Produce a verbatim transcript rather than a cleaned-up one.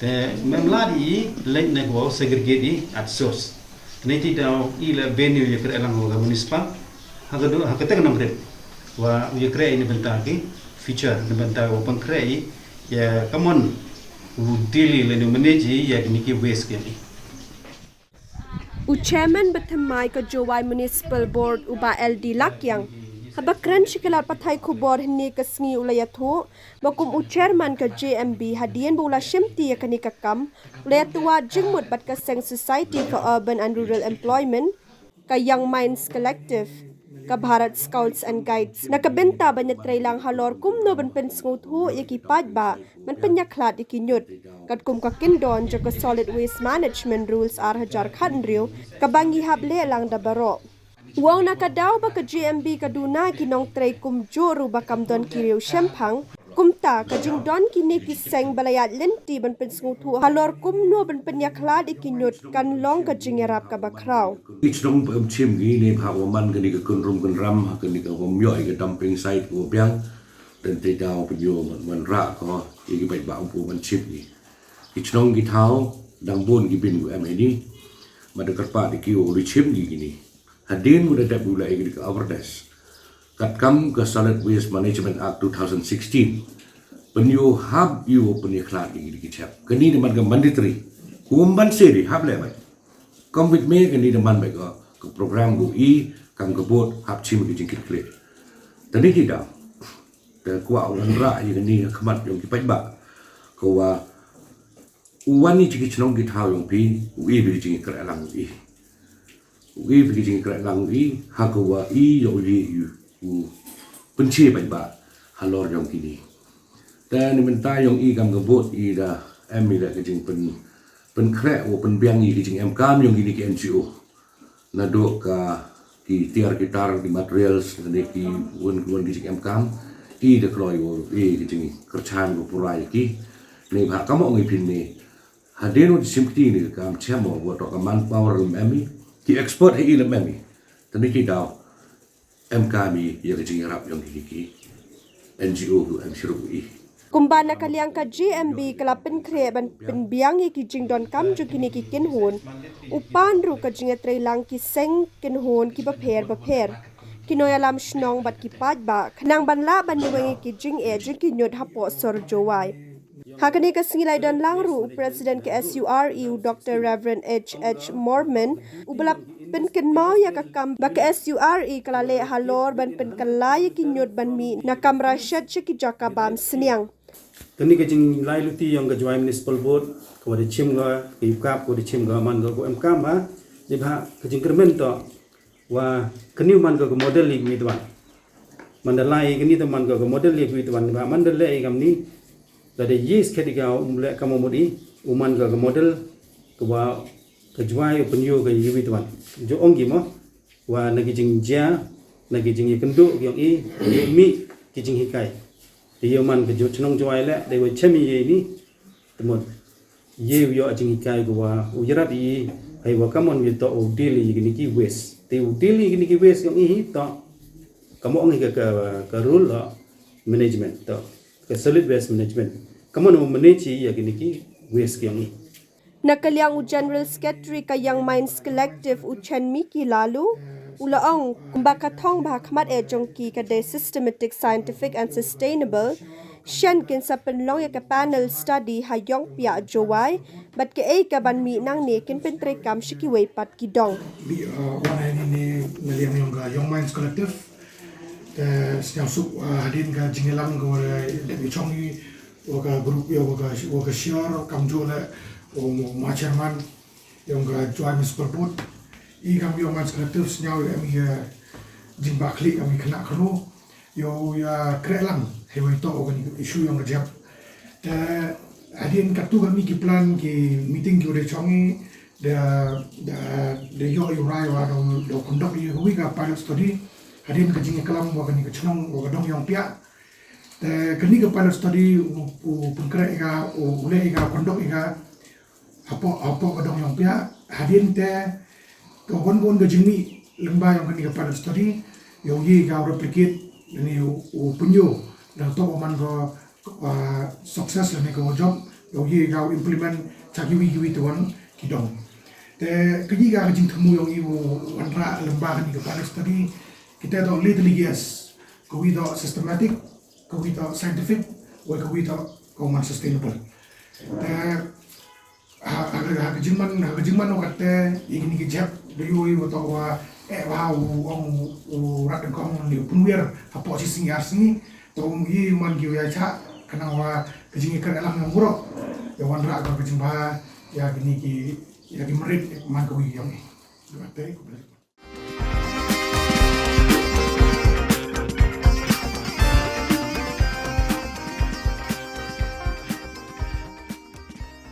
Te mem lad i leit ne ko segregate i at source. Te ne ti daw i la venue ïa kre lang wa municipal. Ha ka do ha ka teng nam rit wa ïa kre i ne benta ki feature ne benta wa pang kre i ïa kamon u deal i le ne manage i ïa kini ki waste ki. U chairman ba thymmai ka Jowai Municipal Board u Bah L D Lakiang, haba kren sha ki lad pathai khubor hynne ka sngi u la ïathuh ba kum u chairman ka J M B hadien ba u la shimti ïa kane ka kam, u la ïathuh jingmut bad ka seng Society for Urban and Rural Employment, ka Young Minds Collective, ka Bharat Scouts and Guides na ka bynta ban ïatreilang halor kumno ban pynsngewthuh ïa ki paidbah ban pynïakhlad ïa ki ñiut katkum ka kyndon jong ka Solid Waste Management Rules ar hajar khathynriew kaba ngi hap leh lang da baroh. U ong na ka daw ba ka J M B ka duna ki nongtrei kumjuh ruh ba kam don ki riew shemphang. Kumta ka jingdon kine ki seng ba la ïaid lynti ban pynsngewthuh halor kumno ban pynïakhlad ïa ki ñiut kan long ka jingïarap kaba khraw. Ki chnong ba ym shim ki ne bha wa man kane ka kynrum kynram ha kane ka wam ïoh ïa ka dumping site ka wa biang. Dan te daw pynïoh man man ra ko ïa ki bait ba um pu man shim ki. Ki chnong ki thaw dang bun ki bin ku em ini. Ma da kyrpad ïa ki u lu shim ki kini. Hadien u da dep u la ïa ki ka awareness. Katkam ka Solid Waste Management Act two thousand sixteen. Pynïoh hap ïoh pynïakhlad ïa ki ki chep. Kani da man ka mandatory. Kum ban seri hap le bai. Kom bit me kani da man bai ka ka program ku i kam ka bot hap shim ki jingkit klik. Tani ti da. Te kwah u ngan rah ïa kane ha khmat yong ki paidbah. Ka wa u wan i jingkit chnong ki thaw yong phi u i bri jingkit kra lang u i. U i bri jingkit kra lang u i ha ka wa i yong u i u u pynche paidbah halor yong kini. Te ni mynta yong i kam ka bot i da em i da ka jingpyn pynkhreh u pynbiang i ki jingem kam yong kini ki N G O. Naduh ka ki tiar ki tar ki materials ne ki wan wan ki jingem kam i da kloi u i ki jingkyrchan u pura i ki ne bha kam ong i phin ne hadien u shim kti ne kam chem u wa to ka manpower rum em i ki expert i lem em i. Tani ki daw em kam i ïa ki jingïarap yong ki ki N G O ru em shiru i. Kumba na ka liang ka J M B ka la pynkhreh ban pynbiang ïa ki jingdonkam jong kine ki kynhun. U pan ruh ka jingïatreilang ki seng kynhun ki bapher bapher. Ki nongïalam shnong bad ki paidbah khnang ban lah ban ïaweng ïa ki jingeh jong ki ñiut hapoh sor Jowai. Ha kane ka sngi lai don lang ruh u President ka S U R E u Doctor Reverend H H Mormon u ba la pynkynmaw ïa ka kam ba ka S U R E ka la leh halor ban pynkylla ïa ki ñiut ban mih na kamra shet sha ki jaka bam sniang. Kane ka jinglai luti yong ka Jowai Municipal Board ka wa da chim ka ka yu kap ka wa da chim ka man ka ko em kam ba ni ba ka jingkyrmen to wa kani u man ka ka model i wi twan. Man da lai kani ta man ka ka model i wi twan ba man da lai kam ni. Da da yes ka di ka um le ka mo modi u man ka ka model ka wa ka Jowai u pynyo ka i wi twan. Jo ong gi mo wa na ki jingjia na ki jingïakynduh ki ong i mi ki jinghikai. Ïa man ka jo chnong Jowai le da wa chem i ni. Te mo ye u ïoh jinghikai ka wa u ïarap i hei wa kamon ïa to u deal ïa kini ki waste. Te u deal ïa kini ki waste yong i hi to kamon ïa ka ka rule of management to ka solid waste management. Kamon u manage ïa kini ki waste yong i. Na ka liang u General Secretary ka Young Minds Collective u Chen Miki Lalu u la ong kumba ka thong ba ha khmat eh jong ki ka dei systematic, scientific and sustainable. Shen kin sa pynlong ïa ka panel study ha Ïongpiah Jowai bad kaei ka ban mih nangne kin pyntreikam sha kiwei pat ki dong. Bi uh, wan ai ni ni na liang yong ka Young Minds Collective. Te sñiaw suk uh, hadien ka jingïalang ka wa dep i chong i wa ka group ya wa ka wa ka shior kamjooh le u ma chairman yong ka Jowai Municipal Board. I kam Young Minds Collective sñiaw ya em ya jingbakli kam i khynnah khynroo. Ïa u ïa kreh lang hei wei to u kani issue yong ka jep. Te hadien katto katne ki plan ki meeting ki wa da chong i da da da ïoh ïa u rai wa da da conduct ïa ka wi ka pilot study. Hadien ka jingïaklam wa kani ka chnong wa ka dong Ïongpiah. Te kani ka pilot study u u pynkreh ïa ka u u leh ïa ka conduct ïa ka hapoh hapoh ka dong Ïongpiah hadien te ka wan ka wan ka jingmih lyngba yong kani ka pilot study ïa u ye ka replicate lane u pynïoh da to man ka success lane ka job Yow ye ka u implement cha kiwi kiwi te wan ki dong. Te ka ye ka jingthmu yong i u wanrah lem bad kani ka pilot study, kita toh le tylli ki S, kawi toh systematic, kawi toh scientific, wei kawi toh ka u man sustainable. Te ha ka jingman, ha ka jingman u kate i kini ki jep da yow i u toh wa eh wa u ong u rat dengkong ni u punwiar hapoh chi sngi ar sngi. Toh um i man ki u ya cha kana wa ka jingikar alam yang buruk ya wanrah ka jingba ya kini ki ya ki merit man kawi yong i. Te ku